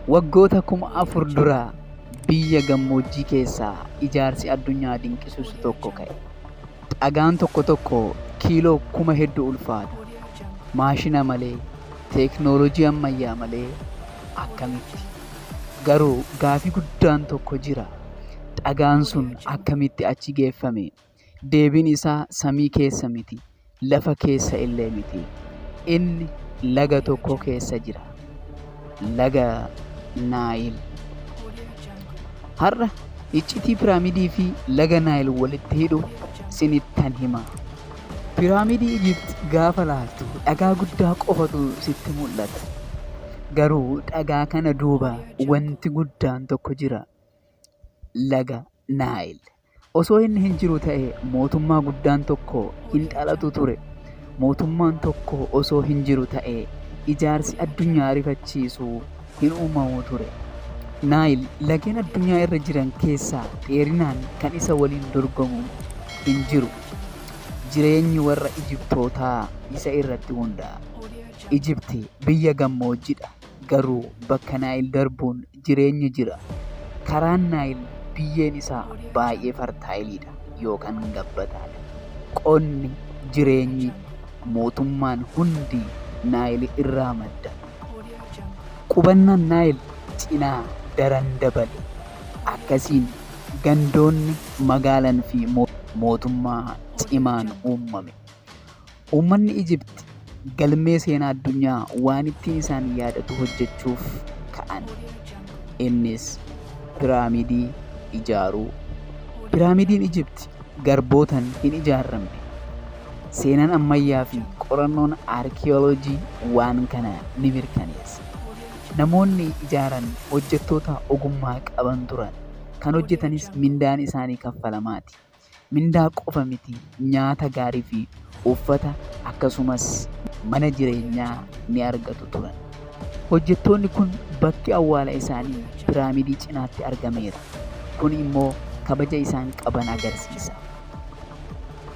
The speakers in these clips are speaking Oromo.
Waggoota 4000 dura biyya gammoojjii keessaa ijaarsi addunyaa dinqisiisu tokko ka'e. Dhagaan tokko tokko kiiloo kuma hedduu ulfaata. Maashina malee, teeknooloojii ammayyaa malee akkamitti? Garuu gaafii guddaan tokko jira. Dhagaan sun akkamitti achi geeffame? Deebiin isaa samii keessa miti, lafa keessa illee miti. Inni laga tokko keessa jira. Laga Naayil. Har'a iccitii piraamidii fi laga Naayil walitti hidhu isinittan hima. Piraamidii Ijipt gaafa laaltu dhagaa guddaa qofatu sitti mul'ata. Garuu dhagaa kana duuba wanti guddaan tokko jira. Laga Naayil. Osoo inni hin jiru ta'e mootummaa guddaan tokko hin dhalatu ture. Mootummaan tokko osoo hin jiru ta'e ijaarsi addunyaa rifachiisu hin uumamu ture. Naayil lageen addunyaa irra jiran keessaa dheerinaan kan isa waliin dorgomu hin jiru. Jireenyi warra Ijiptootaa isa irratti hundaa'a. Ijipti biyya gammoojjidha, garuu bakka Naayil darbuun jireenyi jira. Karaan Naayil biyyeen isaa baay'ee fertile dha yookaan gabbataadha. Qonni, jireenyi, mootummaan hundi Naayil irraa madda. Qubannaan Naayil cinaa daran dabale. Akkasiin gandoonni, magaalan fi mootummaa cimaan uummame. Uummanni Ijipti galmee seenaa addunyaa waan ittiin isaan yaadatu hojjechuuf ka'an. Innis piraamidii ijaaruu. Piraamidiin Ijipti garbootan hin ijaarramne. Seenaan ammayyaa fi qorannoon aarkiyooloojii waan kana ni mirkaneessa. Namoonni ijaaran hojjettoota ogummaa qaban turan. Kan hojjetanis mindaan isaanii kaffalamaati. Mindaa qofa miti nyaata gaarii fi uffata akkasumas mana jireenyaa ni argatu turan. Hojjettoonni kun bakki awwaala isaanii piraamidii cinaatti argameera. Kuni immoo kabaja isaan qaban agarsiisa.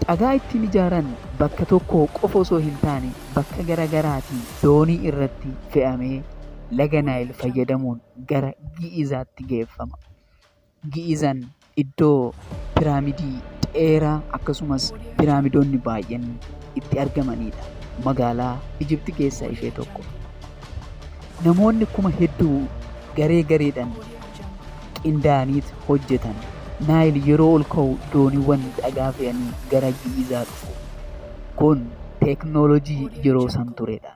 Dhagaa ittiin ijaaran bakka tokkoo qofa osoo hin taane bakka garagaraatii doonii irratti fe'amee laga Naayil fayyadamuun gara Gi'izaatti geeffama. Gi'izan iddoo piraamidii dheeraa akkasumas piraamidoonni baay'een itti argamaniidha. Magaalaa Ijipti keessaa ishee tokko. Namoonni 8000 garee gareedhaan qindaa'aniit hojjetan. Naayil yeroo ol ka'u dooniiwwan dhagaa fe'anii gara Gi'izaa dhufu. Kun teeknoolojii yeroo san turedha.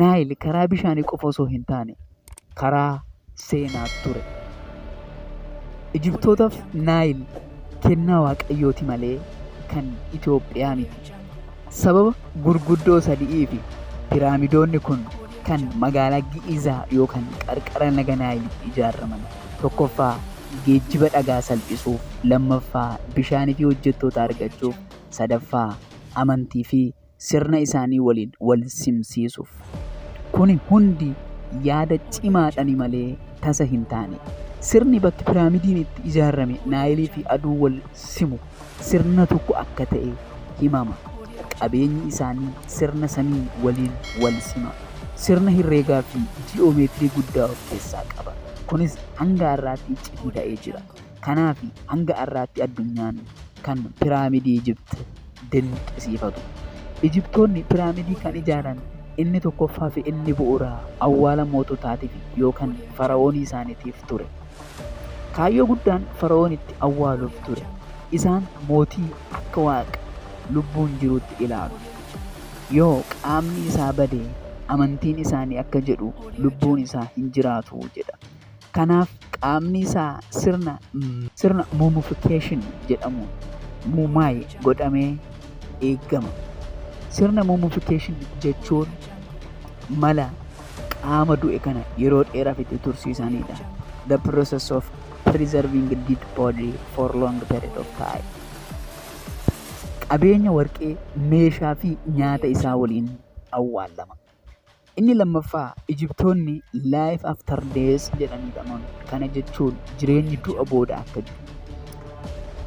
Naayil karaa bishaanii qofa osoo hin taane karaa seenaa ture. Ijiptootaaf Naayil kennaa Waaqayyooti malee kan Itoophiyaa miti. Sababa gurguddoo sadi'iifi piraamidoonni kun kan magaalaa Gi'izaa yookaan qarqara laga Naayilitti ijaaraman. Tokkoffaa, geejjiba dhagaa salphisuuf, lammaffaa, bishaanii fi hojjettoota argachuuf, sadaffaa, amantii fi sirna isaanii waliin wal simsiisuuf. Kuni hundi yaada cimaadhani malee tasa hin taane. Sirni bakki piraamidiin itti ijaarame Naayilii fi aduu wal simu sirna tokko akka ta'e himama. Qabeenyi isaanii sirna samii waliin wal sima. Sirna herreegaa fi ji'oomeetirii guddaa of keessaa qaba. Kunis hanga har'aatti iccitii ta'ee jira. Kanaafi hanga har'aatti addunyaan kan piraamidii Ijipt dinqisiifatu. Ijiptoonni piraamidii kan ijaaran inni tokkoffaa fi inni bu'uuraa awwaala moototaatiif yookaan fara'oonii isaaniitiif ture. Kaayyoo guddaan fara'oon itti awwaaluuf ture. Isaan mootii akka waaqa lubbuun jiruutti ilaalu. Yoo qaamni isaa bade amantiin isaanii akka jedhu lubbuun isaa hin jiraatu jedha. Kanaaf qaamni isaa sirna sirna mummification jedhamuun mummy godhamee eegama. Sirna mummification jechuun mala qaama du'e kana yeroo dheeraaf itti tursiisanidha. The process of preserving dead body for long period of time. Qabeenya warqee, meeshaa fi nyaata isaa waliin awwaallama. Inni lammaffaa, Ijiptoonni life after death jedhanii amanu. Kana jechuun jireenyi du'a booda akka jiru.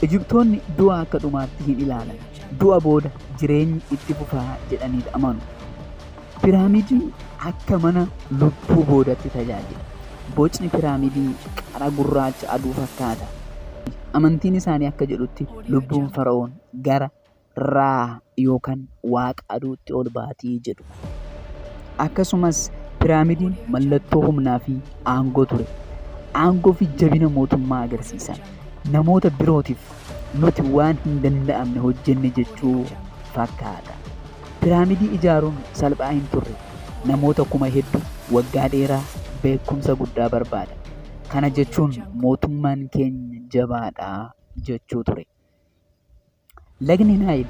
Ijiptoonni du'a akka dhumaatti hin ilaalan. Du'a booda jireenyi itti fufaa jedhanii amanu. Piraamidiin akka mana lubbuu boodatti tajaajila. Bocni piraamidii qara gurraacha aduu fakkaata. Amantiin isaanii akka jedhutti lubbuun Fara'oon gara Raa yookaan waaqa aduutti ol baatii jedhu. Akkasumas piraamidiin mallattoo humnaa fi aangoo ture. Aangoo fi jabina mootummaa agarsiisa. Namoota birootiif nuti waan hin danda'amne hojjenne jechuu fakkaata. Piraamidii ijaaruun salphaa hin turre. Namoota 7000 waggaa dheeraa beekumsa guddaa barbaada. Kana jechuun mootummaan keenya jabaadha jechuu ture. Lagni Naayil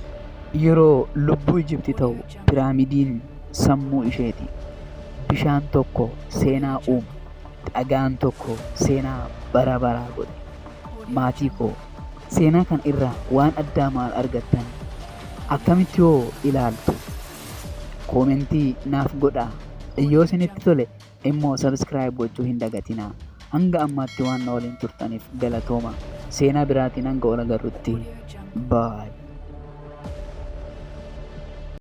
yeroo lubbuu Ijipti ta'u piraamidiin sammuu isheeti. Bishaan tokko seenaa uuma. Dhagaan tokko seenaa bara baraa godhe. Maatii koo, seenaa kana irraa waan addaa maal argattan? Akkamitti hoo ilaaltu? Koomentii naaf godhaa. Yoo isinitti tole immoo subscribe gochuu hin dagatinaa. Hanga ammaatti waan na waliin turtaniif galatooma. Seenaa biraatiin hanga wal agarrutti. Bye.